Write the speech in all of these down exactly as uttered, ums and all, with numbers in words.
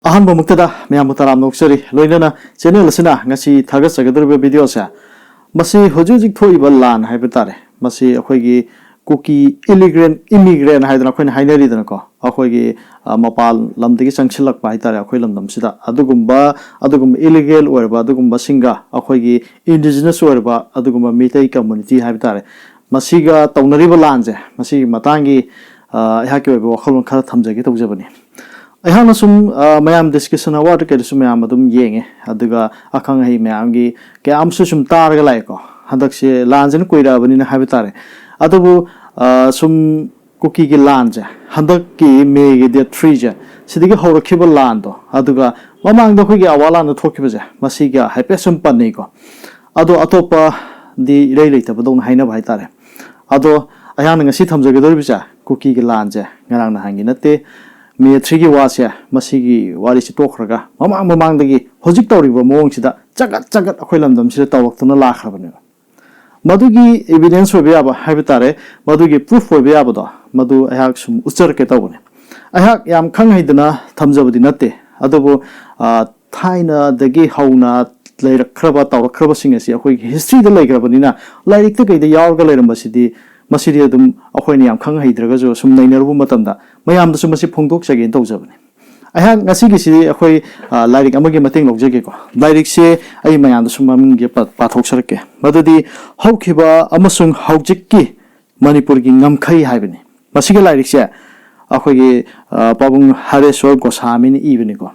ꯑꯍꯥꯟꯕꯃꯛꯇꯗ ꯃꯌꯥꯝꯕꯨ ꯇꯔꯥꯝꯅ ꯑꯣꯛꯆꯔꯤ꯫ ꯂꯣꯏꯅꯅ ꯆꯦꯅꯦꯜ ꯑꯁꯤꯅ ꯉꯁꯤ ꯊꯥꯒꯠꯆꯒꯗꯧꯔꯤꯕ ꯚꯤꯗꯤꯑꯣꯁꯦ, ꯃꯁꯤ ꯍꯧꯖꯤꯛ ꯍꯧꯖꯤꯛ ꯊꯣꯛꯏꯕ ꯂꯥꯟ ꯍꯥꯏꯕ ꯇꯥꯔꯦ, ꯃꯁꯤ ꯑꯩꯈꯣꯏꯒꯤ ꯀꯨꯀꯤ ꯏꯂꯤꯒ꯭ꯔꯦꯟ ꯏꯃꯤꯒ꯭ꯔꯦꯟ ꯍꯥꯏꯗꯅ ꯑꯩꯈꯣꯏꯅ ꯍꯥꯏꯅꯔꯤꯗꯅꯀꯣ, ꯑꯩꯈꯣꯏꯒꯤ ꯑ, ꯃꯄꯥꯟ ꯂꯝꯗꯒꯤ ꯆꯪꯁꯤꯜꯂꯛꯄ ꯍꯥꯏꯇꯥꯔꯦ ꯑꯩꯈꯣꯏ ꯂꯝꯗꯝꯁꯤꯗ꯫ ꯑꯗꯨꯒꯨꯝꯕ ꯑꯗꯨꯒꯨꯝꯕ ꯏꯂꯤꯒꯦꯜ ꯑꯣꯏꯔꯕ ꯑꯗꯨꯒꯨꯝꯕꯁꯤꯡꯒ ꯑꯩꯈꯣꯏꯒꯤ ꯏꯟꯗꯤꯖꯤꯅꯁ ꯑꯣꯏꯔꯕ ꯑꯗꯨꯒꯨꯝꯕ ꯃꯤꯇꯩ ꯀꯝꯃꯨꯅꯤꯇꯤ ꯍꯥꯏꯕ ꯇꯥꯔꯦ, ꯃꯁꯤꯒ ꯇꯧꯅꯔꯤꯕ ꯂꯥꯟꯁꯦ, ꯃꯁꯤꯒꯤ ꯃꯇꯥꯡꯒꯤ ꯑ, ꯑꯩꯍꯥꯛꯀꯤ ꯑꯣꯏꯕ ꯋꯥꯈꯜꯂꯣꯟ ꯈꯔ ꯊꯝꯖꯒꯦ ꯇꯧꯖꯕꯅꯤ꯫ ꯑꯩꯍꯥꯛꯅ ꯁꯨꯝ ꯑ, ꯃꯌꯥꯝ ꯗꯤꯁꯀꯁꯟ ꯑꯋꯥꯔꯗ ꯀꯩꯗꯁꯨ ꯃꯌꯥꯝ ꯑꯗꯨꯝ ꯌꯦꯡꯉꯦ, ꯑꯗꯨꯒ ꯑꯈꯪ ꯑꯍꯩ ꯃꯌꯥꯝꯒꯤ ꯀꯌꯥ ꯑꯃꯁꯨ ꯁꯨꯝ ꯇꯥꯔꯒ ꯂꯥꯛꯑꯦꯀꯣ꯫ ꯍꯟꯗꯛꯁꯦ ꯂꯥꯟꯁꯤꯅ ꯀꯨꯏꯔꯛꯑꯕꯅꯤꯅ ꯍꯥꯏꯕ ꯇꯥꯔꯦ꯫ ꯑꯗꯨꯕꯨ ꯑ, ꯁꯨꯝ ꯀꯨꯀꯤꯒꯤ ꯂꯥꯟꯁꯦ, ꯍꯟꯗꯛꯀꯤ ꯃꯦꯒꯤ ꯗꯦꯠ ꯊ꯭ꯔꯤꯁꯦ, ꯁꯤꯗꯒꯤ ꯍꯧꯔꯛꯈꯤꯕ ꯂꯥꯟꯗꯣ, ꯑꯗꯨꯒ ꯃꯃꯥꯡꯗ ꯑꯩꯈꯣꯏꯒꯤ ꯑꯋꯥ ꯂꯥꯟꯗ ꯊꯣꯛꯈꯤꯕꯁꯦ, ꯃꯁꯤꯒ ꯍꯥꯏꯐꯦꯠ ꯁꯨꯝ ꯄꯟꯅꯩꯀꯣ꯫ ꯑꯗꯣ ꯑꯇꯣꯞꯄꯗꯤ ꯏꯔꯩ ꯂꯩꯇꯕꯗꯧꯅ ꯍꯥꯏꯅꯕ ꯍꯥꯏꯇꯥꯔꯦ꯫ ꯑꯗꯣ ꯑꯩꯍꯥꯛꯅ ꯉꯁꯤ ꯊꯝꯖꯒꯗꯧꯔꯤꯕꯁꯦ ꯀꯨꯀꯤꯒꯤ ꯂꯥꯟꯁꯦ ꯉꯔꯥꯡ ꯅꯍꯥꯟꯒꯤ ꯅꯠꯇꯦ꯫ ꯃꯦ ꯊ꯭ꯔꯤꯒꯤ ꯋꯥꯁꯦ, ꯃꯁꯤꯒꯤ ꯋꯥꯔꯤꯁꯤ ꯇꯣꯛꯈ꯭ꯔꯒ ꯃꯃꯥꯡ ꯃꯃꯥꯡꯗꯒꯤ ꯍꯧꯖꯤꯛ ꯇꯧꯔꯤꯕ ꯃꯑꯣꯡꯁꯤꯗ ꯆꯒꯠ ꯆꯒꯠ ꯑꯩꯈꯣꯏ ꯂꯝꯗꯝꯁꯤꯗ ꯇꯧꯔꯛꯇꯨꯅ ꯂꯥꯛꯈ꯭ꯔꯕꯅꯦꯕ꯫ ꯃꯗꯨꯒꯤ ꯏꯕꯤꯗꯦꯟꯁ ꯑꯣꯏꯕ ꯌꯥꯕ ꯍꯥꯏꯕ ꯇꯥꯔꯦ, ꯃꯗꯨꯒꯤ ꯄ꯭ꯔꯨꯐ ꯑꯣꯏꯕ ꯌꯥꯕꯗꯣ, ꯃꯗꯨ ꯑꯩꯍꯥꯛ ꯁꯨꯝ ꯎꯠꯆꯔꯛꯀꯦ ꯇꯧꯕꯅꯦ꯫ ꯑꯩꯍꯥꯛ ꯌꯥꯝ ꯈꯪ ꯍꯩꯗꯅ ꯊꯝꯖꯕꯗꯤ ꯅꯠꯇꯦ, ꯑꯗꯨꯕꯨ ꯑ, ꯊꯥꯏꯅꯗꯒꯤ ꯍꯧꯅ ꯂꯩꯔꯛꯈ꯭ꯔꯕ ꯇꯧꯔꯛꯈ꯭ꯔꯕꯁꯤꯡ ꯑꯁꯤ ꯑꯩꯈꯣꯏꯒꯤ ꯍꯤꯁꯇ꯭ꯔꯤꯗ ꯂꯩꯈ꯭ꯔꯕꯅꯤꯅ, ꯂꯥꯏꯔꯤꯛꯇ ꯀꯩꯗ ꯌꯥꯎꯔꯒ ꯂꯩꯔꯝꯕꯁꯤꯗꯤ, ꯃꯁꯤꯗꯤ ꯑꯗꯨꯝ ꯑꯩꯈꯣꯏꯅ ꯌꯥꯝ ꯈꯪ ꯍꯩꯗ꯭ꯔꯒꯁꯨ ꯁꯨꯝ ꯅꯩꯅꯔꯨꯕ ꯃꯇꯝꯗ ꯃꯌꯥꯝꯗꯁꯨ ꯃꯁꯤ ꯐꯣꯡꯗꯣꯛꯆꯒꯦꯅ ꯇꯧꯖꯕꯅꯤ꯫ ꯑꯩꯍꯥꯛ ꯉꯁꯤꯒꯤꯁꯤꯗꯤ ꯑꯩꯈꯣꯏ ꯑ, ꯂꯥꯏꯔꯤꯛ ꯑꯃꯒꯤ ꯃꯇꯦꯡ ꯂꯧꯖꯒꯦꯀꯣ꯫ ꯂꯥꯏꯔꯤꯛꯁꯦ ꯑꯩ ꯃꯌꯥꯝꯗꯁꯨ ꯃꯃꯤꯡꯁꯦ ꯄꯥ- ꯄꯥꯊꯣꯛꯆꯔꯛꯀꯦ꯫ ꯃꯗꯨꯗꯤ ꯍꯧꯈꯤꯕ ꯑꯃꯁꯨꯡ ꯍꯧꯖꯤꯛꯀꯤ ꯃꯅꯤꯄꯨꯔꯒꯤ ꯉꯝꯈꯩ ꯍꯥꯏꯕꯅꯤ꯫ ꯃꯁꯤꯒꯤ ꯂꯥꯏꯔꯤꯛꯁꯦ ꯑꯩꯈꯣꯏꯒꯤ ꯑ, ꯄꯥꯕꯨꯡ ꯍꯔꯦꯁꯣꯔ ꯒꯣꯁꯥꯃꯤꯅ ꯏꯕꯅꯤꯀꯣ꯫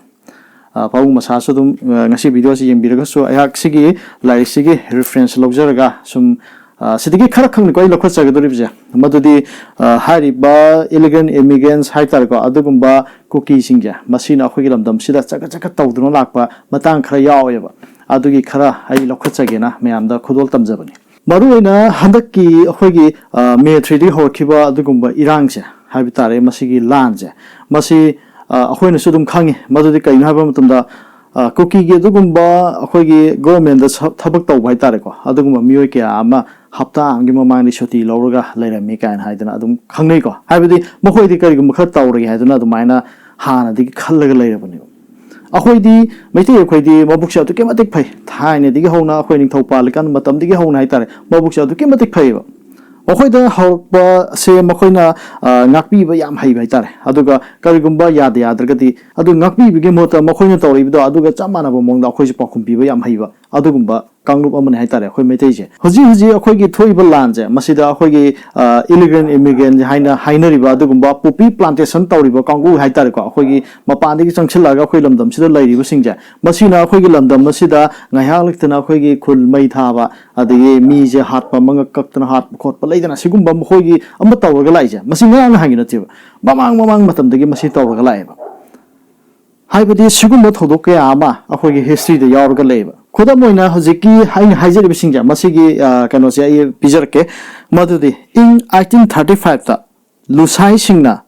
ꯑ, ꯄꯥꯕꯨꯡ ꯃꯁꯥꯁꯨ ꯑꯗꯨꯝ ꯑ, ꯉꯁꯤ ꯚꯤꯗꯤꯑꯣꯁꯤ ꯌꯦꯡꯕꯤꯔꯒꯁꯨ ꯑꯩꯍꯥꯛ ꯁꯤꯒꯤ ꯂꯥꯏꯔꯤꯛꯁꯤꯒꯤ ꯔꯤꯐꯔꯦꯟꯁ ꯂꯧꯖꯔꯒ ꯁꯨꯝ ꯑ, ꯁꯤꯗꯒꯤ ꯈꯔ ꯈꯪꯅꯤꯀꯣ ꯑꯩ ꯂꯧꯈꯠꯆꯒꯗꯧꯔꯤꯕꯁꯦ, ꯃꯗꯨꯗꯤ ꯑ, ꯍꯥꯏꯔꯤꯕ ꯏꯂꯤꯒꯦꯟ ꯏꯃꯤꯒ꯭ꯔꯦꯟꯁ ꯍꯥꯏꯇꯥꯔꯦꯀꯣ, ꯑꯗꯨꯒꯨꯝꯕ ꯀꯨꯀꯤꯁꯤꯡꯁꯦ, ꯃꯁꯤꯅ ꯑꯩꯈꯣꯏꯒꯤ ꯂꯝꯗꯝꯁꯤꯗ ꯆꯀꯠ ꯆꯀꯠ ꯇꯧꯗꯨꯅ ꯂꯥꯛꯄ ꯃꯇꯥꯡ ꯈꯔ ꯌꯥꯎꯋꯦꯕ꯫ ꯑꯗꯨꯒꯤ ꯈꯔ ꯑꯩ ꯂꯧꯈꯠꯆꯒꯦꯅ ꯃꯌꯥꯝꯗ ꯈꯨꯗꯣꯜ ꯇꯝꯖꯕꯅꯤ꯫ ꯃꯔꯨꯑꯣꯏꯅ ꯍꯟꯗꯛꯀꯤ ꯑꯩꯈꯣꯏꯒꯤ ꯑ, ꯃꯦ ꯊ꯭ꯔꯤꯗꯒꯤ ꯍꯧꯔꯛꯈꯤꯕ ꯑꯗꯨꯒꯨꯝꯕ ꯏꯔꯥꯡꯁꯦ ꯍꯥꯏꯕ ꯇꯥꯔꯦ, ꯃꯁꯤꯒꯤ ꯂꯥꯟꯁꯦ, ꯃꯁꯤ ꯑ, ꯑꯩꯈꯣꯏꯅꯁꯨ ꯑꯗꯨꯝ ꯈꯪꯉꯤ꯫ ꯃꯗꯨꯗꯤ ꯀꯩꯅꯣ ꯍꯥꯏꯕ ꯃꯇꯝꯗ ꯑ, ꯀꯨꯀꯤꯒꯤ ꯑꯗꯨꯒꯨꯝꯕ ꯑꯩꯈꯣꯏꯒꯤ ꯒꯣꯔꯃꯦꯟꯗ ꯁ- ꯊꯕꯛ ꯇꯧꯕ ꯍꯥꯏꯇꯥꯔꯦꯀꯣ, ꯑꯗꯨꯒꯨꯝꯕ ꯃꯤꯑꯣꯏ ꯀꯌꯥ ꯑꯃ ꯍꯞꯇꯥ ꯑꯃꯒꯤ ꯃꯃꯥꯡꯗ ꯁꯨꯇꯤ ꯂꯧꯔꯒ ꯂꯩꯔꯝꯃꯤ ꯀꯥꯏꯅ ꯍꯥꯏꯗꯅ ꯑꯗꯨꯝ ꯈꯪꯅꯩꯀꯣ꯫ ꯍꯥꯏꯕꯗꯤ ꯃꯈꯣꯏꯗꯤ ꯀꯔꯤꯒꯨꯝꯕ ꯈꯔ ꯇꯧꯔꯒꯦ ꯍꯥꯏꯗꯅ ꯑꯗꯨꯃꯥꯏꯅ ꯍꯥꯟꯅꯗꯒꯤ ꯈꯜꯂꯒ ꯂꯩꯔꯕꯅꯦꯕ꯫ ꯑꯩꯈꯣꯏꯗꯤ, ꯃꯩꯇꯩ ꯑꯩꯈꯣꯏꯗꯤ ꯃꯕꯨꯛꯁꯦ ꯑꯗꯨꯛꯀꯤ ꯃꯇꯤꯛ ꯐꯩ꯫ ꯊꯥꯏꯅꯗꯒꯤ ꯍꯧꯅ, ꯑꯩꯈꯣꯏ ꯅꯤꯡꯊꯧ ꯄꯥꯜꯂꯤꯀꯥꯟ ꯃꯇꯝꯗꯒꯤ ꯍꯧꯅ ꯍꯥꯏꯇꯥꯔꯦ, ꯃꯕꯨꯛꯁꯦ ꯑꯗꯨꯛꯀꯤ ꯃꯇꯤꯛ ꯐꯩꯌꯦꯕ꯫ ꯃꯈꯣꯏꯗ ꯍꯧꯔꯛꯄꯁꯦ ꯃꯈꯣꯏꯅ, ꯑ, ꯉꯥꯛꯄꯤꯕ ꯌꯥꯝ ꯍꯩꯕ ꯍꯥꯏꯇꯥꯔꯦ꯫ ꯑꯗꯨꯒ ꯀꯔꯤꯒꯨꯝꯕ ꯌꯥꯗ ꯌꯥꯗ꯭ꯔꯒꯗꯤ, ꯑꯗꯨ ꯉꯥꯛꯄꯤꯕꯒꯤ ꯃꯍꯨꯠꯇ ꯃꯈꯣꯏꯅ ꯇꯧꯔꯛꯏꯕꯗꯣ ꯑꯗꯨꯒ ꯆꯞ ꯃꯥꯟꯅꯕ ꯃꯑꯣꯡꯗ ꯑꯩꯈꯣꯏꯁꯨ ꯄꯥꯎꯈꯨꯝ ꯄꯤꯕ ꯌꯥꯝ ꯍꯩꯕ ꯑꯗꯨꯒꯨꯝꯕ ꯀꯥꯡꯂꯨꯞ ꯑꯃꯅꯤ ꯍꯥꯏꯇꯥꯔꯦ ꯑꯩꯈꯣꯏ ꯃꯩꯇꯩꯁꯦ꯫ ꯍꯧꯖꯤꯛ ꯍꯧꯖꯤꯛ ꯑꯩꯈꯣꯏꯒꯤ ꯊꯣꯛꯏꯕ ꯂꯥꯟꯁꯦ, ꯃꯁꯤꯗ ꯑꯩꯈꯣꯏꯒꯤ, ꯑ, illegal immigrant ꯍꯥꯏꯅ ꯍꯥꯏꯅꯔꯤꯕ ꯑꯗꯨꯒꯨꯝꯕ poppy plantation ꯇꯧꯔꯤꯕ ꯀꯥꯡꯕꯨ ꯍꯥꯏꯇꯥꯔꯦꯀꯣ, ꯑꯩꯈꯣꯏꯒꯤ ꯃꯄꯥꯟꯗꯒꯤ ꯆꯪꯁꯤꯜꯂꯛꯑꯒ ꯑꯩꯈꯣꯏ ꯂꯝꯗꯝꯁꯤꯗ ꯂꯩꯔꯤꯕꯁꯤꯡꯁꯦ, ꯃꯁꯤꯅ ꯑꯩꯈꯣꯏꯒꯤ ꯂꯝꯗꯝ ꯑꯁꯤꯗ ꯉꯥꯏꯍꯥꯛ ꯂꯩꯇꯅ ꯑꯩꯈꯣꯏꯒꯤ ꯈꯨꯜ ꯃꯩ ꯊꯥꯕ, ꯑꯗꯒꯤ ꯃꯤꯁꯦ ꯍꯥꯠꯄ, ꯃꯉꯛ ꯀꯛꯇꯅ ꯍꯥꯠꯄ ꯈꯣꯠꯄ ꯂꯩꯗꯅ, ꯁꯤꯒꯨꯝꯕ ꯃꯈꯣꯏꯒꯤ ꯑꯃ ꯇꯧꯔꯒ ꯂꯥꯛꯏꯁꯦ, ꯃꯁꯤ ꯉꯔꯥꯡ ꯅꯍꯥꯟꯒꯤ ꯅꯠꯇꯦꯕ, ꯃꯃꯥꯡ ꯃꯃꯥꯡ ꯃꯇꯝꯗꯒꯤ ꯃꯁꯤ ꯇꯧꯔꯒ ꯂꯥꯛꯑꯦꯕ꯫ ꯍꯥꯏꯕꯗꯤ ꯁꯤꯒꯨꯝꯕ ꯊꯧꯗꯣꯛ ꯀꯌꯥ ꯑꯃ ꯑꯩꯈꯣꯏꯒꯤ historyꯗ ꯌꯥꯎꯔꯒ ꯂꯩꯌꯦꯕ꯫ ꯈꯨꯗꯝ ꯑꯣꯏꯅ ꯍꯧꯖꯤꯛꯀꯤ ꯑꯩꯅ ꯍꯥꯏꯖꯔꯤꯕꯁꯤꯡꯁꯦ, ꯃꯁꯤꯒꯤ, ꯑ, ꯀꯩꯅꯣꯁꯦ ꯑꯩ ꯄꯤꯖꯔꯛꯀꯦ꯫ ꯃꯗꯨꯗꯤ ꯏꯪ eighteen thirty fiveꯇ ꯂꯨꯁꯥꯏꯁꯤꯡꯅ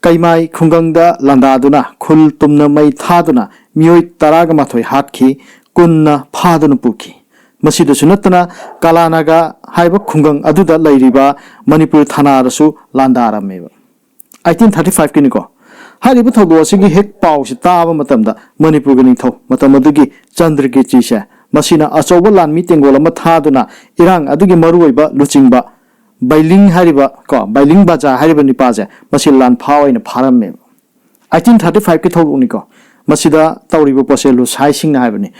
ꯀꯩꯃꯥꯏ ꯈꯨꯡꯒꯪꯗ ꯂꯥꯟꯗꯥꯗꯨꯅ ꯈꯨꯜ ꯇꯨꯝꯅ ꯃꯩ ꯊꯥꯗꯨꯅ ꯃꯤꯑꯣꯏ ꯇꯔꯥꯒ ꯃꯥꯊꯣꯏ ꯍꯥꯠꯈꯤ, ꯀꯨꯟꯅ ꯐꯥꯗꯨꯅ ꯄꯨꯈꯤ꯫ ꯃꯁꯤꯗꯁꯨ ꯅꯠꯇꯅ ꯀꯂꯥꯅꯥꯒꯥ ꯍꯥꯏꯕ ꯈꯨꯡꯒꯪ ꯑꯗꯨꯗ ꯂꯩꯔꯤꯕ ꯃꯅꯤꯄꯨꯔ ꯊꯅꯥꯗꯁꯨ ꯂꯥꯟꯗꯥꯔꯝꯃꯦꯕ꯫ eighteen thirty fiveꯀꯤꯅꯤꯀꯣ꯫ ꯍꯥꯏꯔꯤꯕ ꯊꯧꯗꯣꯛ ꯑꯁꯤꯒꯤ ꯍꯦꯛ ꯄꯥꯎꯁꯤ ꯇꯥꯕ ꯃꯇꯝꯗ ꯃꯅꯤꯄꯨꯔꯒꯤ ꯅꯤꯡꯊꯧ ꯃꯇꯝ ꯑꯗꯨꯒꯤ ꯆꯟꯗ꯭ꯔꯀꯤꯔꯇꯤꯁꯦ, ꯃꯁꯤꯅ ꯑꯆꯧꯕ ꯂꯥꯟꯃꯤ ꯇꯦꯡꯒꯣꯜ ꯑꯃ ꯊꯥꯗꯨꯅ ꯏꯔꯥꯡ ꯑꯗꯨꯒꯤ ꯃꯔꯨꯑꯣꯏꯕ ꯂꯨꯆꯤꯡꯕ ꯕꯥꯏꯂꯤꯡ ꯍꯥꯏꯔꯤꯕ ꯀꯣ, ꯕꯥꯏꯂꯤꯡ ꯕꯖꯥ ꯍꯥꯏꯔꯤꯕ ꯅꯤꯄꯥꯁꯦ ꯃꯁꯤ ꯂꯥꯟꯐꯥ ꯑꯣꯏꯅ ꯐꯥꯔꯝꯃꯦꯕ꯫ eighteen thirty fiveꯀꯤ ꯊꯧꯗꯣꯛꯅꯤꯀꯣ꯫ ꯃꯁꯤꯗ ꯇꯧꯔꯤꯕ ꯄꯣꯠꯁꯦ ꯂꯨꯁꯥꯏꯁꯤꯡꯅ ꯍꯥꯏꯕꯅꯤ꯫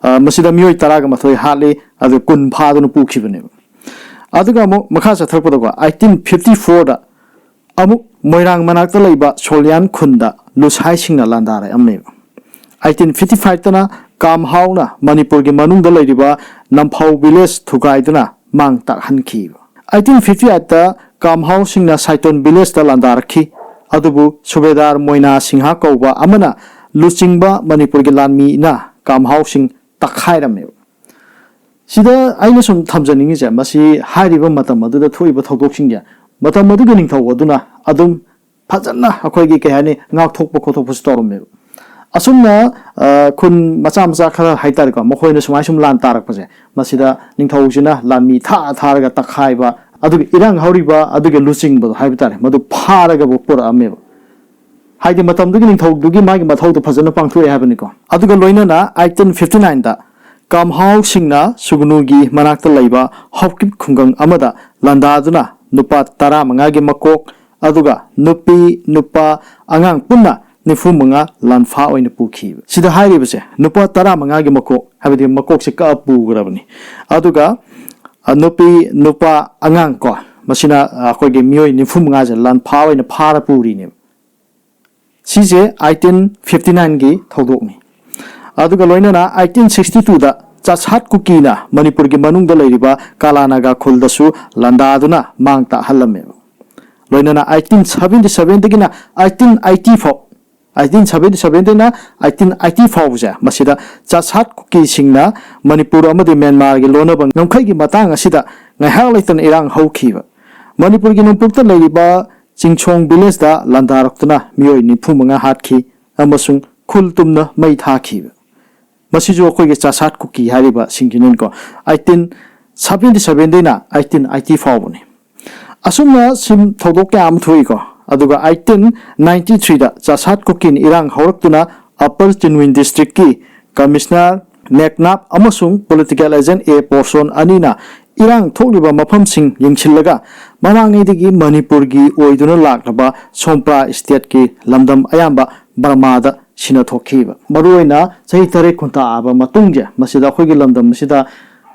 ꯑ, ꯃꯁꯤꯗ ꯃꯤꯑꯣꯏ ꯇꯔꯥꯒ ꯃꯥꯊꯣꯏ ꯍꯥꯠꯂꯤ, ꯑꯗꯨ ꯀꯨꯟ ꯐꯥꯗꯨꯅ ꯄꯨꯈꯤꯕꯅꯦꯕ꯫ ꯑꯗꯨꯒ ꯑꯃꯨꯛ ꯃꯈꯥ ꯆꯠꯊꯔꯛꯄꯗꯀꯣ, eighteen fifty fourꯗ ꯑꯃꯨꯛ ꯃꯣꯏꯔꯥꯡ ꯃꯅꯥꯛꯇ ꯂꯩꯕ ꯁꯣꯂꯤꯌꯥꯟ ꯈꯨꯟꯗ ꯂꯨꯁꯥꯏꯁꯤꯡꯅ ꯂꯥꯟꯗꯥꯔꯛꯑꯝꯃꯦꯕ꯫ eighteen fifty fiveꯇꯅ ꯀꯥꯝꯍꯥꯎꯅ ꯃꯅꯤꯄꯨꯔꯒꯤ ꯃꯅꯨꯡꯗ ꯂꯩꯔꯤꯕ ꯅꯝꯐꯧ village ꯊꯨꯒꯥꯏꯗꯨꯅ ꯃꯥꯡ ꯇꯥꯛꯍꯟꯈꯤꯕ꯫ eighteen fifty eightꯇ ꯀꯥꯝꯍꯥꯎꯁꯤꯡꯅ ꯁꯥꯏꯇꯣꯟ villageꯇ ꯂꯥꯟꯗꯥꯔꯛꯈꯤ, ꯑꯗꯨꯕꯨ ꯁꯨꯕꯦꯗꯥꯔ ꯃꯣꯏꯅꯥ ꯁꯤꯡꯍ ꯀꯧꯕ ꯑꯃꯅ ꯂꯨꯆꯤꯡꯕ ꯃꯅꯤꯄꯨꯔꯒꯤ ꯂꯥꯟꯃꯤꯅ ꯀꯥꯝꯍꯥꯎꯁꯤꯡ ꯇꯛꯈꯥꯏꯔꯝꯃꯦꯕ꯫ ꯁꯤꯗ ꯑꯩꯅ ꯁꯨꯝ ꯊꯝꯖꯅꯤꯡꯉꯤꯁꯦ, ꯃꯁꯤ ꯍꯥꯏꯔꯤꯕ ꯃꯇꯝ ꯑꯗꯨꯗ ꯊꯣꯛꯏꯕ ꯊꯧꯗꯣꯛꯁꯤꯡꯁꯦ, ꯃꯇꯝ ꯑꯗꯨꯒꯤ ꯅꯤꯡꯊꯧ ꯑꯗꯨꯅ ꯑꯗꯨꯝ ꯐꯖꯅ ꯑꯩꯈꯣꯏꯒꯤ, ꯀꯩ ꯍꯥꯏꯅꯤ, ꯉꯥꯛꯊꯣꯛꯄ ꯈꯣꯠꯇꯣꯛꯄꯁꯨ ꯇꯧꯔꯝꯃꯦꯕ꯫ ꯑꯁꯨꯝꯅ, ꯑ, ꯈꯨꯟ ꯃꯆꯥ ꯃꯆꯥ ꯈꯔ ꯍꯥꯏꯇꯥꯔꯦꯀꯣ, ꯃꯈꯣꯏꯅ ꯁꯨꯃꯥꯏ ꯁꯨꯝ ꯂꯥꯟ ꯇꯥꯔꯛꯄꯁꯦ, ꯃꯁꯤꯗ ꯅꯤꯡꯊꯧꯁꯤꯅ ꯂꯥꯟꯃꯤ ꯊꯥ ꯊꯥꯔꯒ ꯇꯛꯈꯥꯏꯕ, ꯑꯗꯨꯒ ꯏꯔꯥꯡ ꯍꯧꯔꯤꯕ ꯑꯗꯨꯒꯤ ꯂꯨꯆꯤꯡꯕꯗꯣ ꯍꯥꯏꯕ ꯇꯥꯔꯦ, ꯃꯗꯨ ꯐꯥꯔꯒꯕꯨ ꯄꯨꯔꯛꯑꯝꯃꯦꯕ꯫ ꯍꯥꯏꯗꯤ ꯃꯇꯝꯗꯨꯒꯤ ꯅꯤꯡꯊꯧꯗꯨꯒꯤ ꯃꯥꯒꯤ ꯃꯊꯧꯗꯣ ꯐꯖꯅ ꯄꯥꯡꯊꯣꯛꯑꯦ ꯍꯥꯏꯕꯅꯤꯀꯣ꯫ ꯑꯗꯨꯒ ꯂꯣꯏꯅꯅ ꯑꯩꯇꯤꯟ ꯐꯤꯐꯇꯤ ꯅꯥꯏꯟꯗ ꯀꯥꯝꯍꯥꯎ ꯁꯤꯡꯅ ꯁꯨꯒꯅꯨꯒꯤ ꯃꯅꯥꯛꯇ ꯂꯩꯕ ꯍꯧꯀꯤꯞ ꯈꯨꯡꯒꯪ ꯑꯃꯗ ꯂꯥꯟꯗꯥꯗꯨꯅ ꯅꯨꯄꯥ ꯇꯔꯥꯃꯉꯥꯒꯤ ꯃꯀꯣꯛ, ꯑꯗꯨꯒ ꯅꯨꯄꯤ, ꯅꯨꯄꯥ, ꯑꯉꯥꯡ ꯄꯨꯟꯅ ꯅꯤꯐꯨ ꯃꯉꯥ ꯂꯥꯟꯐꯥ ꯑꯣꯏꯅ ꯄꯨꯈꯤꯕ꯫ ꯁꯤꯗ ꯍꯥꯏꯔꯤꯕꯁꯦ ꯅꯨꯄꯥ ꯇꯔꯥꯃꯉꯥꯒꯤ ꯃꯀꯣꯛ, ꯍꯥꯏꯕꯗꯤ ꯃꯀꯣꯛꯁꯦ ꯀꯛꯑ ꯄꯨꯈ꯭ꯔꯕꯅꯤ꯫ ꯑꯗꯨꯒ, ꯑ, ꯅꯨꯄꯤ, ꯅꯨꯄꯥ, ꯑꯉꯥꯡ ꯀꯣ, ꯃꯁꯤꯅ, ꯑ, ꯑꯩꯈꯣꯏꯒꯤ ꯃꯤꯑꯣꯏ ꯅꯤꯐꯨ ꯃꯉꯥꯁꯦ ꯂꯥꯟꯐꯥ ꯑꯣꯏꯅ ꯐꯥꯔ ꯄꯨꯔꯤꯅꯦꯕ꯫ ꯁꯤꯁꯦ ꯑꯩꯇꯤꯟ ꯐꯤꯐꯇꯤ ꯅꯥꯏꯟꯒꯤ ꯊꯧꯗꯣꯛꯅꯤ꯫ ꯑꯗꯨꯒ ꯂꯣꯏꯅꯅ ꯑꯩꯇꯤꯟ ꯁꯤꯛꯁꯇꯤ ꯇꯨꯗ ꯆꯥꯁꯥꯠ ꯀꯨꯀꯤꯅ ꯃꯅꯤꯄꯨꯔꯒꯤ ꯃꯅꯨꯡꯗ ꯂꯩꯔꯤꯕ ꯀꯥꯂꯥꯅꯥꯒꯥ ꯈꯨꯜꯗꯁꯨ ꯂꯥꯟꯗꯥꯗꯨꯅ ꯃꯥꯡ ꯇꯥꯛꯍꯜꯂꯝꯃꯦꯕ꯫ ꯂꯣꯏꯅꯅ ꯑꯩꯇꯤꯟ ꯁꯚꯦꯟꯇꯤ ꯁꯚꯦꯟꯗꯒꯤꯅ ꯑꯩꯇꯤꯟ ꯑꯩꯇꯤ ꯐꯥꯎ, ꯑꯩꯇꯤꯟ ꯁꯚꯦꯟꯇꯤ ꯁꯚꯦꯟꯗꯩꯅ ꯑꯩꯇꯤꯟ ꯑꯩꯇꯤ ꯐꯥꯎꯕꯁꯦ, ꯃꯁꯤꯗ ꯆꯥꯁꯥꯠ ꯀꯨꯀꯤꯁꯤꯡꯅ ꯃꯅꯤꯄꯨꯔ ꯑꯃꯗꯤ ꯃ꯭ꯌꯥꯟꯃꯥꯔꯒꯤ ꯂꯣꯟꯅꯕ ꯉꯝꯈꯩꯒꯤ ꯃꯇꯥꯡ ꯑꯁꯤꯗ ꯉꯥꯏꯍꯥꯛ ꯂꯩꯇꯅ ꯏꯔꯥꯡ ꯍꯧꯈꯤꯕ꯫ ꯃꯅꯤꯄꯨꯔꯒꯤ ꯅꯣꯡꯄꯣꯛꯇ ꯂꯩꯔꯤꯕ ꯆꯤꯡꯁꯣꯡ ꯚꯤꯂꯦꯖꯇ ꯂꯥꯟꯗꯥꯔꯛꯇꯨꯅ ꯃꯤꯑꯣꯏ ꯅꯤꯐꯨ ꯃꯉꯥ ꯍꯥꯠꯈꯤ ꯑꯃꯁꯨꯡ ꯈꯨꯜ ꯇꯨꯝꯅ ꯃꯩ ꯊꯥꯈꯤꯕ꯫ ꯃꯁꯤꯁꯨ ꯑꯩꯈꯣꯏꯒꯤ ꯆꯥꯁꯥꯠ ꯀꯨꯀꯤ ꯍꯥꯏꯔꯤꯕ ꯁꯤꯡꯁꯤꯅꯅꯤꯀꯣ, ꯑꯩꯇꯤꯟ ꯁꯚꯦꯟꯇꯤ ꯁꯚꯦꯟꯗꯩꯅ ꯑꯩꯇꯤꯟ ꯑꯩꯇꯤ ꯐꯥꯎꯕꯅꯤ꯫ ꯑꯁꯨꯝꯅ ꯁꯤꯝ ꯊꯧꯗꯣꯛ ꯀꯌꯥ ꯑꯃ ꯊꯣꯛꯏꯀꯣ꯫ ꯑꯗꯨꯒ ꯑꯩꯇꯤꯟ ꯅꯥꯏꯟꯇꯤ ꯊ꯭ꯔꯤꯗ ꯆꯥꯁꯥꯠ ꯀꯨꯀꯤꯅ ꯏꯔꯥꯡ ꯍꯧꯔꯛꯇꯨꯅ ꯑꯄꯔ ꯆꯤꯟꯋꯤꯟ ꯗꯤꯁꯇ꯭ꯔꯤꯛꯀꯤ ꯀꯃꯤꯁꯅꯔ ꯃꯦꯛꯅꯥꯞ ꯑꯃꯁꯨꯡ ꯄꯣꯂꯤꯇꯤꯀꯦꯜ ꯑꯦꯖꯦꯟ ꯑꯦ ꯄꯣꯔꯁꯣꯟ ꯑꯅꯤꯅ ꯏꯔꯥꯡ ꯊꯣꯛꯂꯤꯕ ꯃꯐꯝꯁꯤꯡ ꯌꯦꯡꯁꯤꯜꯂꯒ ꯃꯃꯥꯡꯉꯩꯗꯒꯤ ꯃꯅꯤꯄꯨꯔꯒꯤ ꯑꯣꯏꯗꯨꯅ ꯂꯥꯛꯂꯕ ꯁꯣꯝꯄ꯭ꯔꯥ ꯏꯁꯇꯦꯠꯀꯤ ꯂꯝꯗꯝ ꯑꯌꯥꯝꯕ ꯕꯔꯃꯥꯗ ꯁꯤꯟꯅꯊꯣꯛꯈꯤꯕ꯫ ꯃꯔꯨꯑꯣꯏꯅ ꯆꯍꯤ ꯇꯔꯦꯠ ꯈꯨꯟꯇꯥꯛꯑꯕ ꯃꯇꯨꯡꯁꯦ, ꯃꯁꯤꯗ ꯑꯩꯈꯣꯏꯒꯤ ꯂꯝꯗꯝ ꯑꯁꯤꯗ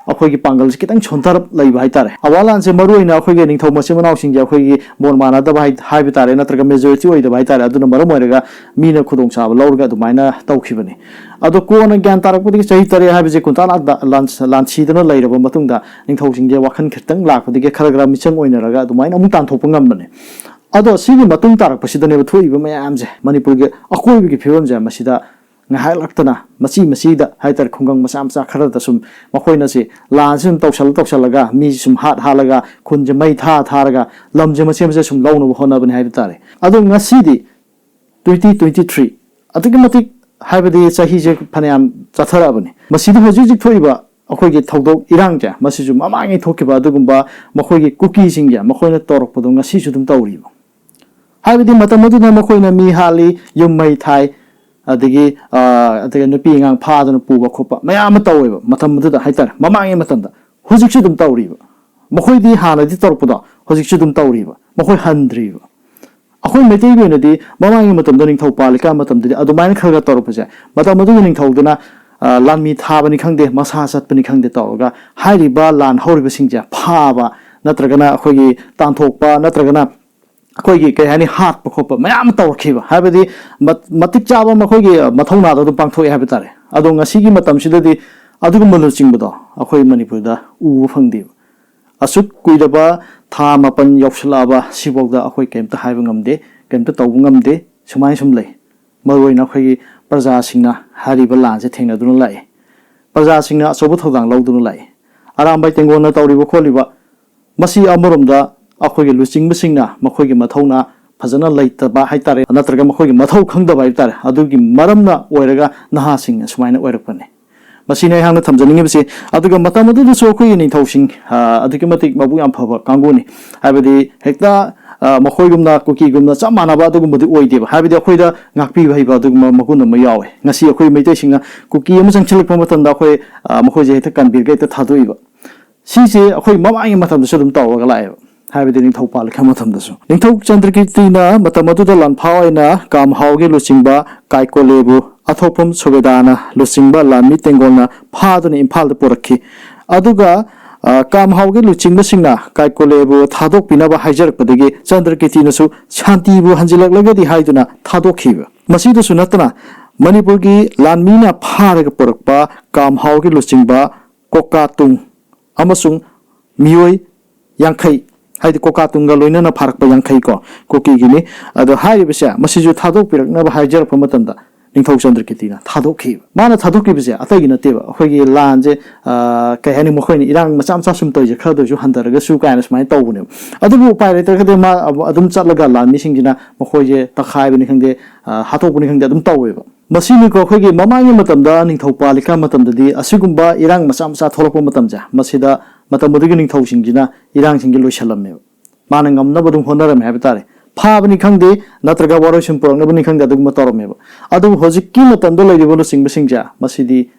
ꯑꯩꯈꯣꯏꯒꯤ ꯄꯥꯡꯒꯜꯁꯦ ꯈꯤꯇꯪ ꯁꯣꯟꯊꯔꯞ ꯂꯩꯕ ꯍꯥꯏꯇꯥꯔꯦ꯫ ꯑꯋꯥ ꯂꯥꯟꯁꯦ ꯃꯔꯨꯑꯣꯏꯅ ꯑꯩꯈꯣꯏꯒꯤ ꯅꯤꯡꯊꯧ ꯃꯆꯤꯟ ꯃꯅꯥꯎꯁꯤꯡꯁꯦ ꯑꯩꯈꯣꯏꯒꯤ ꯃꯣꯠ ꯃꯥꯟꯅꯗꯕ ꯍꯥꯏ-, ꯍꯥꯏꯕ ꯇꯥꯔꯦ, ꯅꯠꯇ꯭ꯔꯒ ꯃꯦꯖꯣꯔꯤꯇꯤ ꯑꯣꯏꯗꯕ ꯍꯥꯏꯇꯥꯔꯦ꯫ ꯑꯗꯨꯅ ꯃꯔꯝ ꯑꯣꯏꯔꯒ ꯃꯤꯅ ꯈꯨꯗꯣꯡꯆꯥꯕ ꯂꯧꯔꯒ ꯑꯗꯨꯃꯥꯏꯅ ꯇꯧꯈꯤꯕꯅꯤ꯫ ꯑꯗꯣ ꯀꯣꯟꯅ ꯒ꯭ꯌꯥꯟ ꯇꯥꯔꯛꯄꯗꯒꯤ ꯆꯍꯤ ꯇꯔꯦꯠ ꯍꯥꯏꯕꯁꯦ ꯀꯨꯟꯇꯥ ꯂꯥꯟ-, ꯂꯥꯟ-, ꯂꯥꯟꯁꯤꯗꯅ ꯂꯩꯔꯕ ꯃꯇꯨꯡꯗ ꯅꯤꯡꯊꯧꯁꯤꯡꯁꯦ ꯋꯥꯈꯜ ꯈꯤꯇꯪ ꯂꯥꯛꯄꯗꯒꯤ ꯈꯔ ꯈꯔ ꯃꯤꯆꯪ ꯑꯣꯏꯅꯔꯒ ꯑꯗꯨꯃꯥꯏꯅ ꯑꯃꯨꯛ ꯇꯥꯟꯊꯣꯛꯄ ꯉꯝꯕꯅꯦ꯫ ꯑꯗꯣ ꯁꯤꯒꯤ ꯃꯇꯨꯡ ꯇꯥꯔꯛꯄꯁꯤꯗꯅꯦꯕ ꯊꯣꯛꯏꯕ ꯃꯌꯥꯝꯁꯦ, ꯃꯅꯤꯄꯨꯔꯒꯤ ꯑꯀꯣꯏꯕꯒꯤ ꯐꯤꯕꯝꯁꯦ ꯃꯁꯤꯗ ꯉꯥꯏꯍꯥꯛ ꯂꯛꯇꯅ ꯃꯆꯤ ꯃꯆꯤꯗ ꯍꯥꯏꯇꯥꯔꯦ, ꯈꯨꯡꯒꯪ ꯃꯆꯥ ꯃꯆꯥ ꯈꯔꯗ ꯁꯨꯝ ꯃꯈꯣꯏꯅ ꯁꯤ ꯂꯥꯟꯁꯤ ꯁꯨꯝ ꯇꯧꯁꯜꯂ ꯇꯧꯁꯜꯂꯒ ꯃꯤꯁꯤ ꯁꯨꯝ ꯍꯥꯠ ꯍꯥꯠꯂꯒ ꯈꯨꯟꯁꯦ ꯃꯩ ꯊꯥ ꯊꯥꯔꯒ ꯂꯝꯁꯦ ꯃꯆꯦ ꯃꯆꯦ ꯁꯨꯝ ꯂꯧꯅꯕ ꯍꯣꯠꯅꯕꯅꯤ ꯍꯥꯏꯕ ꯇꯥꯔꯦ꯫ ꯑꯗꯣ ꯉꯁꯤꯗꯤ ꯇ꯭ꯋꯦꯟꯇꯤ ꯇ꯭ꯋꯦꯟꯇꯤ ꯊ꯭ꯔꯤ ꯑꯗꯨꯛꯀꯤ ꯃꯇꯤꯛ, ꯍꯥꯏꯕꯗꯤ ꯆꯍꯤꯁꯦ ꯐꯅꯌꯥꯝ ꯆꯠꯊꯔꯛꯑꯕꯅꯤ꯫ ꯃꯁꯤꯗ ꯍꯧꯖꯤꯛ ꯍꯧꯖꯤꯛ ꯊꯣꯛꯏꯕ ꯑꯩꯈꯣꯏꯒꯤ ꯊꯧꯗꯣꯛ ꯏꯔꯥꯡꯁꯦ, ꯃꯁꯤꯁꯨ ꯃꯃꯥꯡꯉꯩ ꯊꯣꯛꯈꯤꯕ ꯑꯗꯨꯒꯨꯝꯕ ꯃꯈꯣꯏꯒꯤ ꯀꯨꯀꯤꯁꯤꯡꯁꯦ ꯃꯈꯣꯏꯅ ꯇꯧꯔꯛꯄꯗꯣ ꯉꯁꯤꯁꯨ ꯑꯗꯨꯝ ꯇꯧꯔꯤꯕ꯫ ꯍꯥꯏꯕꯗꯤ ꯃꯇꯝ ꯑꯗꯨꯗ ꯃꯈꯣꯏꯅ ꯃꯤ ꯍꯥꯠꯂꯤ, ꯌꯨꯝ ꯃꯩ ꯊꯥꯏ, ꯑꯗꯒꯤ ꯑꯗꯒꯤ ꯅꯨꯄꯤ ꯑꯉꯥꯡ ꯐꯥꯗꯅ ꯄꯨꯕ ꯈꯣꯠꯄ ꯃꯌꯥꯝ ꯑꯃ ꯇꯧꯋꯦꯕ ꯃꯇꯝ ꯑꯗꯨꯗ ꯍꯥꯏꯇꯥꯔꯦ, ꯃꯃꯥꯡꯒꯤ ꯃꯇꯝꯗ꯫ ꯍꯧꯖꯤꯛꯁꯨ ꯑꯗꯨꯝ ꯇꯧꯔꯤꯕ꯫ ꯃꯈꯣꯏꯗꯤ ꯍꯥꯟꯅꯗꯤ ꯇꯧꯔꯛꯄꯗꯣ ꯍꯧꯖꯤꯛꯁꯨ ꯑꯗꯨꯝ ꯇꯧꯔꯤꯕ, ꯃꯈꯣꯏ ꯍꯟꯗ꯭ꯔꯤꯕ꯫ ꯑꯩꯈꯣꯏ ꯃꯩꯇꯩꯒꯤ ꯑꯣꯏꯅꯗꯤ ꯃꯃꯥꯡꯒꯤ ꯃꯇꯝꯗ ꯅꯤꯡꯊꯧ ꯄꯥꯜꯂꯤꯀꯥꯟ ꯃꯇꯝꯗꯗꯤ ꯑꯗꯨꯃꯥꯏꯅ ꯈꯔ ꯈꯔ ꯇꯧꯔꯛꯄꯁꯦ, ꯃꯇꯝ ꯑꯗꯨꯒꯤ ꯅꯤꯡꯊꯧꯗꯨꯅ ꯂꯥꯟꯃꯤ ꯊꯥꯕꯅꯤ ꯈꯪꯗꯦ, ꯃꯁꯥ ꯆꯠꯄꯅꯤ ꯈꯪꯗꯦ ꯇꯧꯔꯒ ꯍꯥꯏꯔꯤꯕ ꯂꯥꯟ ꯍꯧꯔꯤꯕꯁꯤꯡꯁꯦ ꯐꯥꯕ, ꯅꯠꯇ꯭ꯔꯒꯅ ꯑꯩꯈꯣꯏꯒꯤ ꯇꯥꯟꯊꯣꯛꯄ, ꯅꯠꯇ꯭ꯔꯒꯅ ꯑꯩꯈꯣꯏꯒꯤ ꯀꯩ ꯍꯥꯏꯅꯤ, ꯍꯥꯠꯄ ꯈꯣꯠꯄ ꯃꯌꯥꯝ ꯑꯃ ꯇꯧꯔꯛꯈꯤꯕ꯫ ꯍꯥꯏꯕꯗꯤ ꯃꯇꯤꯛ ꯆꯥꯕ ꯃꯈꯣꯏꯒꯤ ꯃꯊꯧꯅꯥꯗꯣ ꯑꯗꯨꯝ ꯄꯥꯡꯊꯣꯛꯑꯦ ꯍꯥꯏꯕ ꯇꯥꯔꯦ꯫ ꯑꯗꯣ ꯉꯁꯤꯒꯤ ꯃꯇꯝꯁꯤꯗꯗꯤ ꯑꯗꯨꯒꯨꯝꯕ ꯂꯨꯆꯤꯡꯕꯗꯣ ꯑꯩꯈꯣꯏ ꯃꯅꯤꯄꯨꯔꯗ ꯎꯕ ꯐꯪꯗꯦꯕ꯫ ꯑꯁꯨꯛ ꯀꯨꯏꯔꯕ ꯊꯥ ꯃꯥꯄꯟ ꯌꯧꯁꯤꯜꯂꯛꯑꯕ ꯁꯤꯐꯥꯎꯗ ꯑꯩꯈꯣꯏ ꯀꯩꯝꯇ ꯍꯥꯏꯕ ꯉꯝꯗꯦ, ꯀꯩꯝꯇ ꯇꯧꯕ ꯉꯝꯗꯦ꯫ ꯁꯨꯃꯥꯏꯅ ꯁꯨꯝ ꯂꯩ꯫ ꯃꯔꯨꯑꯣꯏꯅ ꯑꯩꯈꯣꯏꯒꯤ ꯄ꯭ꯔꯖꯥꯁꯤꯡꯅ ꯍꯥꯏꯔꯤꯕ ꯂꯥꯟꯁꯦ ꯊꯦꯡꯅꯗꯨꯅ ꯂꯥꯛꯏ꯫ ꯄ꯭ꯔꯖꯥꯁꯤꯡꯅ ꯑꯆꯧꯕ ꯊꯧꯗꯥꯡ ꯂꯧꯗꯨꯅ ꯂꯥꯛꯏ꯫ ꯑꯔꯥꯝꯕꯥꯏ ꯇꯦꯡꯒꯣꯜꯅ ꯇꯧꯔꯤꯕ ꯈꯣꯠꯂꯤꯕ ꯃꯁꯤ ꯑꯃꯔꯣꯝꯗ ꯑꯩꯈꯣꯏꯒꯤ ꯂꯨꯆꯤꯡꯕꯁꯤꯡꯅ ꯃꯈꯣꯏꯒꯤ ꯃꯊꯧꯅꯥ ꯐꯖꯅ ꯂꯩꯇꯕ ꯍꯥꯏꯇꯥꯔꯦ, ꯅꯠꯇ꯭ꯔꯒ ꯃꯈꯣꯏꯒꯤ ꯃꯊꯧ ꯈꯪꯗꯕ ꯍꯥꯏꯇꯥꯔꯦ, ꯑꯗꯨꯒꯤ ꯃꯔꯝꯅ ꯑꯣꯏꯔꯒ ꯅꯍꯥꯁꯤꯡꯅ ꯁꯨꯃꯥꯏꯅ ꯑꯣꯏꯔꯛꯄꯅꯤ꯫ ꯃꯁꯤꯅꯤ ꯑꯩꯍꯥꯛꯅ ꯊꯝꯖꯅꯤꯡꯉꯤꯕꯁꯤ꯫ ꯑꯗꯨꯒ ꯃꯇꯝ ꯑꯗꯨꯗꯁꯨ ꯑꯩꯈꯣꯏꯒꯤ ꯅꯤꯡꯊꯧꯁꯤꯡ ꯑꯗꯨꯛꯀꯤ ꯃꯇꯤꯛ ꯃꯕꯨꯛ ꯌꯥꯝ ꯐꯕ ꯀꯥꯡꯕꯨꯅꯤ꯫ ꯍꯥꯏꯕꯗꯤ ꯍꯦꯛꯇ ꯃꯈꯣꯏꯒꯨꯝꯅ ꯀꯨꯀꯤꯒꯨꯝꯅ ꯆꯞ ꯃꯥꯟꯅꯕ ꯑꯗꯨꯒꯨꯝꯕꯗꯤ ꯑꯣꯏꯗꯦꯕ꯫ ꯍꯥꯏꯕꯗꯤ ꯑꯩꯈꯣꯏꯗ ꯉꯥꯛꯄꯤꯕ ꯍꯩꯕ ꯑꯗꯨꯒꯨꯝꯕ ꯃꯒꯨꯟ ꯑꯃ ꯌꯥꯎꯋꯦ꯫ ꯉꯁꯤ ꯑꯩꯈꯣꯏ ꯃꯩꯇꯩꯁꯤꯡꯅ ꯀꯨꯀꯤ ꯑꯃ ꯆꯪꯁꯤꯜꯂꯛꯄ ꯃꯇꯝꯗ ꯑꯩꯈꯣꯏ ꯃꯈꯣꯏꯁꯦ ꯍꯦꯛꯇ ꯀꯟꯕꯤꯔꯒ ꯍꯦꯛꯇ ꯊꯥꯗꯣꯛꯏꯕ꯫ ꯁꯤꯁꯦ ꯑꯩꯈꯣꯏ ꯃꯃꯥꯡꯒꯤ ꯃꯇꯝꯗꯁꯨ ꯑꯗꯨꯝ ꯇꯧꯔꯒ ꯂꯥꯛꯑꯦꯕ꯫ ꯍꯥꯏꯕꯗꯤ ꯅꯤꯡꯊꯧ ꯄꯥꯜꯂꯤꯀꯥꯟ ꯃꯇꯝꯗꯁꯨ ꯅꯤꯡꯊꯧ ꯆꯟꯗ꯭ꯔꯀꯤꯔꯇꯤꯅ ꯃꯇꯝ ꯑꯗꯨꯗ ꯂꯥꯟꯐꯥ ꯑꯣꯏꯅ ꯀꯥꯝꯍꯥꯎꯒꯤ ꯂꯨꯆꯤꯡꯕ ꯀꯥꯏꯀꯣꯂꯦꯕꯨ ꯑꯊꯣꯛꯐꯝ ꯁꯨꯕꯦꯗꯥꯅ ꯂꯨꯆꯤꯡꯕ ꯂꯥꯟꯃꯤ ꯇꯦꯡꯒꯣꯜꯅ ꯐꯥꯗꯨꯅ ꯏꯝꯐꯥꯜꯗ ꯄꯨꯔꯛꯈꯤ꯫ ꯑꯗꯨꯒ ꯀꯥꯝꯍꯥꯎꯒꯤ ꯂꯨꯆꯤꯡꯕꯁꯤꯡꯅ ꯀꯥꯏꯀꯣꯂꯦꯕꯨ ꯊꯥꯗꯣꯛꯄꯤꯅꯕ ꯍꯥꯏꯖꯔꯛꯄꯗꯒꯤ ꯆꯟꯗ꯭ꯔꯀꯤꯔꯇꯤꯅꯁꯨ ꯁꯥꯟꯇꯤꯕꯨ ꯍꯟꯖꯤꯜꯂꯛꯂꯒꯗꯤ ꯍꯥꯏꯗꯨꯅ ꯊꯥꯗꯣꯛꯈꯤꯕ꯫ ꯃꯁꯤꯗꯁꯨ ꯅꯠꯇꯅ ꯃꯅꯤꯄꯨꯔꯒꯤ ꯂꯥꯟꯃꯤꯅ ꯐꯥꯔꯒ ꯄꯨꯔꯛꯄ ꯀꯥꯝꯍꯥꯎꯒꯤ ꯂꯨꯆꯤꯡꯕ ꯀꯣꯀꯥꯇꯨꯡ ꯑꯃꯁꯨꯡ ꯃꯤꯑꯣꯏ ꯌꯥꯡꯈꯩ, ꯍꯥꯏꯗꯤ ꯀꯣꯀꯥꯇꯨꯡꯒ ꯂꯣꯏꯅꯅ ꯐꯥꯔꯛꯄ ꯌꯥꯡꯈꯩ ꯀꯣ ꯀꯨꯀꯤꯒꯤꯅꯤ꯫ ꯑꯗꯣ ꯍꯥꯏꯔꯤꯕꯁꯦ ꯃꯁꯤꯁꯨ ꯊꯥꯗꯣꯛꯄꯤꯔꯛꯅꯕ ꯍꯥꯏꯖꯔꯛꯄ ꯃꯇꯝꯗ ꯅꯤꯡꯊꯧ ꯆꯟꯗ꯭ꯔꯀꯤꯔꯇꯤꯅ ꯊꯥꯗꯣꯛꯈꯤꯕ꯫ ꯃꯥꯅ ꯊꯥꯗꯣꯛꯈꯤꯕꯁꯦ ꯑꯇꯩꯒꯤ ꯅꯠꯇꯦꯕ, ꯑꯩꯈꯣꯏꯒꯤ ꯂꯥꯟꯁꯦ ꯀꯩ ꯍꯥꯏꯅꯤ, ꯃꯈꯣꯏꯅ ꯏꯔꯥꯡ ꯃꯆꯥ ꯃꯆꯥ ꯁꯨꯝ ꯇꯧꯔꯤꯁꯦ ꯈꯔꯗ ꯑꯣꯏꯁꯨ ꯍꯟꯊꯔꯒꯁꯨ ꯀꯥꯏꯅ ꯁꯨꯃꯥꯏꯅ ꯇꯧꯕꯅꯦꯕ꯫ ꯑꯗꯨꯕꯨ ꯎꯄꯥꯏ ꯂꯩꯇ꯭ꯔꯒꯗꯤ ꯃꯥ ꯑꯗꯨꯝ ꯆꯠꯂꯒ ꯂꯥꯟꯃꯤꯁꯤꯡꯁꯤꯅ ꯃꯈꯣꯏꯁꯦ ꯇꯛꯈꯥꯏꯕꯅꯤ ꯈꯪꯗꯦ, ꯍꯥꯠꯇꯣꯛꯄꯅꯤ ꯈꯪꯗꯦ, ꯑꯗꯨꯝ ꯇꯧꯋꯦꯕ꯫ ꯃꯁꯤꯅꯤꯀꯣ ꯑꯩꯈꯣꯏꯒꯤ ꯃꯃꯥꯡꯒꯤ ꯃꯇꯝꯗ ꯅꯤꯡꯊꯧ ꯄꯥꯜꯂꯤꯀꯥꯟ ꯃꯇꯝꯗꯗꯤ ꯑꯁꯤꯒꯨꯝꯕ ꯏꯔꯥꯡ ꯃꯆꯥ ꯃꯆꯥ ꯊꯣꯛꯂꯛꯄ ꯃꯇꯝꯁꯦ, ꯃꯁꯤꯗ ꯃꯇꯝ ꯑꯗꯨꯒꯤ ꯅꯤꯡꯊꯧꯁꯤꯡꯁꯤꯅ ꯏꯔꯥꯡꯁꯤꯡꯁꯦ ꯂꯣꯏꯁꯤꯜꯂꯝꯃꯦꯕ꯫ ꯃꯥꯅ ꯉꯝꯅꯕ ꯑꯗꯨꯝ ꯍꯣꯠꯅꯔꯝꯃꯦ ꯍꯥꯏꯕ ꯇꯥꯔꯦ꯫ ꯐꯥꯕꯅꯤ ꯈꯪꯗꯦ, ꯅꯠꯇ꯭ꯔꯒ ꯋꯥꯔꯣꯏꯁꯤꯟ ꯄꯨꯔꯛꯅꯕꯅꯤ ꯈꯪꯗꯦ, ꯑꯗꯨꯒꯨꯝꯕ ꯇꯧꯔꯝꯃꯦꯕ꯫ ꯑꯗꯨꯕꯨ ꯍꯧꯖꯤꯛꯀꯤ ꯃꯇꯝꯗ ꯂꯩꯔꯤꯕ ꯂꯨꯆꯤꯡꯕꯁꯤꯡꯁꯦ, ꯃꯁꯤꯗꯤ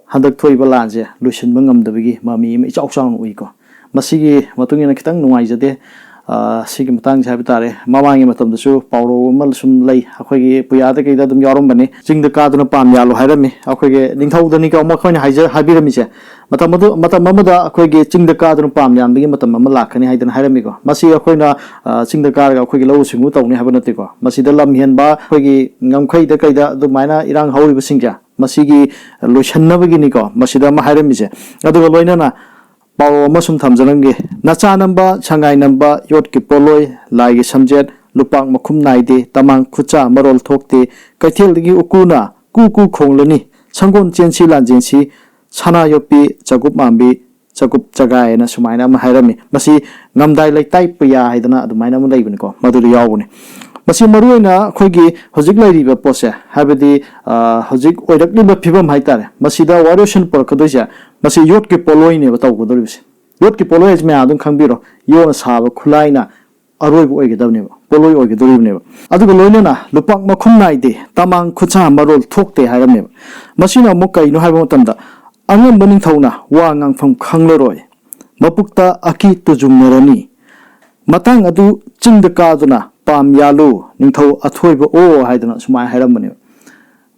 ꯍꯟꯗꯛ ꯊꯣꯛꯏꯕ ꯂꯥꯟꯁꯦ ꯂꯣꯏꯁꯤꯟꯕ ꯉꯝꯗꯕꯒꯤ ꯃꯃꯤ ꯑꯃ ꯏꯆꯥꯎ ꯆꯥꯎꯅ ꯎꯏꯀꯣ꯫ ꯃꯁꯤꯒꯤ ꯃꯇꯨꯡ ꯏꯟꯅ ꯈꯤꯇꯪ ꯅꯨꯡꯉꯥꯏꯖꯗꯦ꯫ ꯑ, ꯁꯤꯒꯤ ꯃꯇꯥꯡꯁꯦ ꯍꯥꯏꯕ ꯇꯥꯔꯦ, ꯃꯃꯥꯡꯒꯤ ꯃꯇꯝꯗꯁꯨ ꯄꯥꯎꯔꯧ ꯑꯃ ꯁꯨꯝ ꯂꯩ, ꯑꯩꯈꯣꯏꯒꯤ ꯄꯨꯌꯥꯗ ꯀꯩꯗ ꯑꯗꯨꯝ ꯌꯥꯎꯔꯝꯕꯅꯤ, "ꯆꯤꯡꯗ ꯀꯥꯗꯨꯅ ꯄꯥꯝ ꯌꯥꯜꯂꯨ" ꯍꯥꯏꯔꯝꯃꯤ꯫ ꯑꯩꯈꯣꯏꯒꯤ ꯅꯤꯡꯊꯧꯗꯅꯤꯀꯣ ꯃꯈꯣꯏꯅ ꯍꯥꯏꯖ-, ꯍꯥꯏꯕꯤꯔꯝꯃꯤꯁꯦ꯫ ꯃꯇꯝ ꯑꯗꯨ, ꯃꯇꯝ ꯑꯃꯗ ꯑꯩꯈꯣꯏꯒꯤ ꯆꯤꯡꯗ ꯀꯥꯗꯨꯅ ꯄꯥꯝ ꯌꯥꯟꯕꯒꯤ ꯃꯇꯝ ꯑꯃ ꯂꯥꯛꯀꯅꯤ ꯍꯥꯏꯗꯅ ꯍꯥꯏꯔꯝꯃꯤꯀꯣ꯫ ꯃꯁꯤ ꯑꯩꯈꯣꯏꯅ, ꯑ, ꯆꯤꯡꯗ ꯀꯥꯔꯒ ꯑꯩꯈꯣꯏꯒꯤ ꯂꯧꯎ ꯁꯤꯡꯎ ꯇꯧꯅꯤ ꯍꯥꯏꯕ ꯅꯠꯇꯦꯀꯣ꯫ ꯃꯁꯤꯗ ꯂꯝ ꯍꯦꯟꯕ ꯑꯩꯈꯣꯏꯒꯤ ꯉꯝꯈꯩꯗ ꯀꯩꯗ ꯑꯗꯨꯃꯥꯏꯅ ꯏꯔꯥꯡ ꯍꯧꯔꯤꯕꯁꯤꯡꯁꯦ, ꯃꯁꯤꯒꯤ ꯂꯣꯏꯁꯤꯟꯅꯕꯒꯤꯅꯤꯀꯣ ꯃꯁꯤꯗ ꯑꯃ ꯍꯥꯏꯔꯝꯃꯤꯁꯦ꯫ ꯑꯗꯨꯒ ꯂꯣꯏꯅꯅ ꯄꯥꯎꯔꯧ ꯑꯃ ꯁꯨꯝ ꯊꯝꯖꯔꯝꯒꯦ꯫ "ꯅꯆꯥ ꯅꯝꯕ, ꯁꯉꯥꯏ ꯅꯝꯕ, ꯌꯣꯠꯀꯤ ꯄꯣꯠꯂꯣꯏ, ꯂꯥꯏꯒꯤ ꯁꯝꯖꯦꯠ, ꯂꯨꯄꯥꯛ ꯃꯈꯨꯝ ꯅꯥꯏꯗꯦ, ꯇꯃꯥꯡ ꯈꯨꯠꯆꯥ ꯃꯔꯣꯜ ꯊꯣꯛꯇꯦ, ꯀꯩꯊꯦꯜꯗꯒꯤ ꯎꯀꯨꯅ ꯀꯨ ꯀꯨ ꯈꯣꯡꯂꯅꯤ, ꯁꯪꯒꯣꯜ ꯆꯦꯟꯁꯤ ꯂꯥꯟꯖꯦꯟꯁꯤ, ꯁꯅꯥ ꯌꯣꯠꯄꯤ, ꯆꯒꯨꯞ ꯃꯥꯟꯕꯤ, ꯆꯒꯨꯞ ꯆꯒꯥꯏ" ꯍꯥꯏꯅ ꯁꯨꯃꯥꯏꯅ ꯑꯃ ꯍꯥꯏꯔꯝꯃꯤ꯫ ꯃꯁꯤ ꯉꯝꯗꯥꯏ ꯂꯩꯇꯥꯏ ꯄꯨꯌꯥ ꯍꯥꯏꯗꯅ ꯑꯗꯨꯃꯥꯏꯅ ꯑꯃ ꯂꯩꯕꯅꯤꯀꯣ, ꯃꯗꯨꯗ ꯌꯥꯎꯕꯅꯤ꯫ ꯃꯁꯤ ꯃꯔꯨꯑꯣꯏꯅ ꯑꯩꯈꯣꯏꯒꯤ ꯍꯧꯖꯤꯛ ꯂꯩꯔꯤꯕ ꯄꯣꯠꯁꯦ, ꯍꯥꯏꯕꯗꯤ, ꯑ, ꯍꯧꯖꯤꯛ ꯑꯣꯏꯔꯛꯂꯤꯕ ꯐꯤꯕꯝ ꯍꯥꯏꯇꯥꯔꯦ, ꯃꯁꯤꯗ ꯋꯥꯔꯣꯏꯁꯤꯟ ꯄꯨꯔꯛꯀꯗꯣꯏꯁꯦ, ꯃꯁꯤ ꯌꯣꯠꯀꯤ ꯄꯣꯠꯂꯣꯏꯅꯦꯕ ꯇꯧꯒꯗꯧꯔꯤꯕꯁꯦ꯫ ꯌꯣꯠꯀꯤ ꯄꯣꯠꯂꯣꯏ ꯍꯥꯏꯁꯦ ꯃꯌꯥꯝ ꯑꯗꯨꯝ ꯈꯪꯕꯤꯔꯣ, ꯌꯣꯠꯅ ꯁꯥꯕ ꯈꯨꯠꯂꯥꯏꯅ ꯑꯔꯣꯏꯕ ꯑꯣꯏꯒꯗꯕꯅꯦꯕ, ꯄꯣꯠꯂꯣꯏ ꯑꯣꯏꯒꯗꯧꯔꯤꯕꯅꯦꯕ꯫ ꯑꯗꯨꯒ ꯂꯣꯏꯅꯅ ꯂꯨꯄꯥꯛ ꯃꯈꯨꯝ ꯅꯥꯏꯗꯦ, ꯇꯃꯥꯡ ꯈꯨꯠꯁꯥ ꯃꯔꯣꯜ ꯊꯣꯛꯇꯦ ꯍꯥꯏꯔꯝꯃꯦꯕ꯫ ꯃꯁꯤꯅ ꯑꯃꯨꯛ ꯀꯩꯅꯣ ꯍꯥꯏꯕ ꯃꯇꯝꯗ, ꯑꯉꯝꯕ ꯅꯤꯡꯊꯧꯅ ꯋꯥ ꯉꯥꯡꯐꯝ ꯈꯪꯂꯔꯣꯏ, ꯃꯄꯨꯛꯇ ꯑꯀꯤ ꯇꯨꯖꯨꯡꯅꯔꯅꯤ, ꯃꯇꯥꯡ ꯑꯗꯨ ꯆꯤꯡꯗ ꯀꯥꯗꯨꯅ ꯄꯥꯝ ꯌꯥꯜꯂꯨ, ꯅꯤꯡꯊꯧ ꯑꯊꯣꯏꯕ ꯑꯣ ꯍꯥꯏꯗꯅ ꯁꯨꯃꯥꯏꯅ ꯍꯥꯏꯔꯝꯕꯅꯦꯕ꯫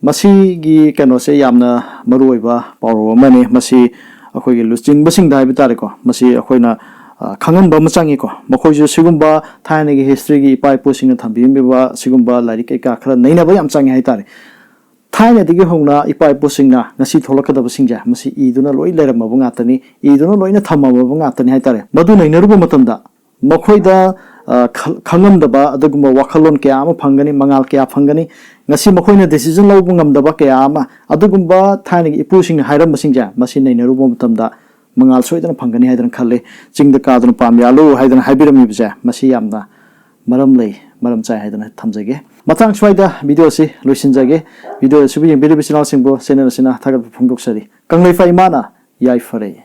ꯃꯁꯤꯒꯤ ꯀꯩꯅꯣꯁꯦ ꯌꯥꯝꯅ ꯃꯔꯨꯑꯣꯏꯕ ꯄꯥꯎꯔꯧ ꯑꯃꯅꯤ꯫ ꯃꯁꯤ ꯑꯩꯈꯣꯏꯒꯤ ꯂꯨꯆꯤꯡꯕꯁꯤꯡꯗ ꯍꯥꯏꯕ ꯇꯥꯔꯦꯀꯣ, ꯃꯁꯤ ꯑꯩꯈꯣꯏꯅ, ꯑ, ꯈꯪꯍꯟꯕ ꯑꯃ ꯆꯪꯉꯤꯀꯣ꯫ ꯃꯈꯣꯏꯁꯨ ꯁꯤꯒꯨꯝꯕ ꯊꯥꯏꯅꯒꯤ historyꯒꯤ ꯏꯄꯥ ꯏꯄꯨꯁꯤꯡꯅ ꯊꯝꯕꯤꯔꯝꯃꯤꯕ ꯁꯤꯒꯨꯝꯕ ꯂꯥꯏꯔꯤꯛ ꯀꯩꯀꯥ ꯈꯔ ꯅꯩꯅꯕ ꯌꯥꯝ ꯆꯪꯉꯦ ꯍꯥꯏꯇꯥꯔꯦ꯫ ꯊꯥꯏꯅꯗꯒꯤ ꯍꯧꯅ ꯏꯄꯥ ꯏꯄꯨꯁꯤꯡꯅ ꯉꯁꯤ ꯊꯣꯛꯂꯛꯀꯗꯕꯁꯤꯡꯁꯦ ꯃꯁꯤ ꯏꯗꯨꯅ ꯂꯣꯏ ꯂꯩꯔꯝꯃꯕ ꯉꯥꯛꯇꯅꯤ, ꯏꯗꯨꯅ ꯂꯣꯏꯅ ꯊꯝꯃꯝꯃꯕ ꯉꯥꯛꯇꯅꯤ ꯍꯥꯏꯇꯥꯔꯦ꯫ ꯃꯗꯨ ꯅꯩꯅꯔꯨꯕ ꯃꯇꯝꯗ ꯃꯈꯣꯏꯗ, ꯑ, ꯈ-, ꯈꯪꯉꯝꯗꯕ ꯑꯗꯨꯒꯨꯝꯕ ꯋꯥꯈꯜꯂꯣꯟ ꯀꯌꯥ ꯑꯃ ꯐꯪꯒꯅꯤ, ꯃꯉꯥꯜ ꯀꯌꯥ ꯐꯪꯒꯅꯤ꯫ ꯉꯁꯤ ꯃꯈꯣꯏꯅ decision ꯂꯧꯕ ꯉꯝꯗꯕ ꯀꯌꯥ ꯑꯃ, ꯑꯗꯨꯒꯨꯝꯕ ꯊꯥꯏꯅꯒꯤ ꯏꯄꯨꯁꯤꯡꯅ ꯍꯥꯏꯔꯝꯕꯁꯤꯡꯁꯦ ꯃꯁꯤ ꯅꯩꯅꯔꯨꯕ ꯃꯇꯝꯗ ꯃꯉꯥꯜ ꯁꯣꯏꯗꯅ ꯐꯪꯒꯅꯤ ꯍꯥꯏꯗꯅ ꯈꯜꯂꯤ꯫ "ꯆꯤꯡꯗ ꯀꯥꯗꯨꯅ ꯄꯥꯝ ꯌꯥꯜꯂꯨ" ꯍꯥꯏꯗꯅ ꯍꯥꯏꯕꯤꯔꯝꯃꯤꯕꯁꯦ ꯃꯁꯤ ꯌꯥꯝꯅ ꯃꯔꯝ ꯂꯩ, ꯃꯔꯝ ꯆꯥꯏ ꯍꯥꯏꯗꯅ ꯊꯝꯖꯒꯦ꯫ ꯃꯇꯥꯡ ꯁ꯭ꯋꯥꯏꯗ videoꯁꯤ ꯂꯣꯏꯁꯤꯟꯖꯒꯦ꯫ Video ꯑꯁꯤꯕꯨ ꯌꯦꯡꯕꯤꯔꯤꯕ ꯏꯆꯤꯜ ꯏꯅꯥꯎꯁꯤꯡꯕꯨ channel ꯑꯁꯤꯅ ꯊꯥꯒꯠꯄ ꯐꯣꯡꯗꯣꯛꯆꯔꯤ꯫ ꯀꯪꯂꯩꯄꯥꯛ ꯏꯃꯥꯅ ꯌꯥꯏꯐꯔꯦ꯫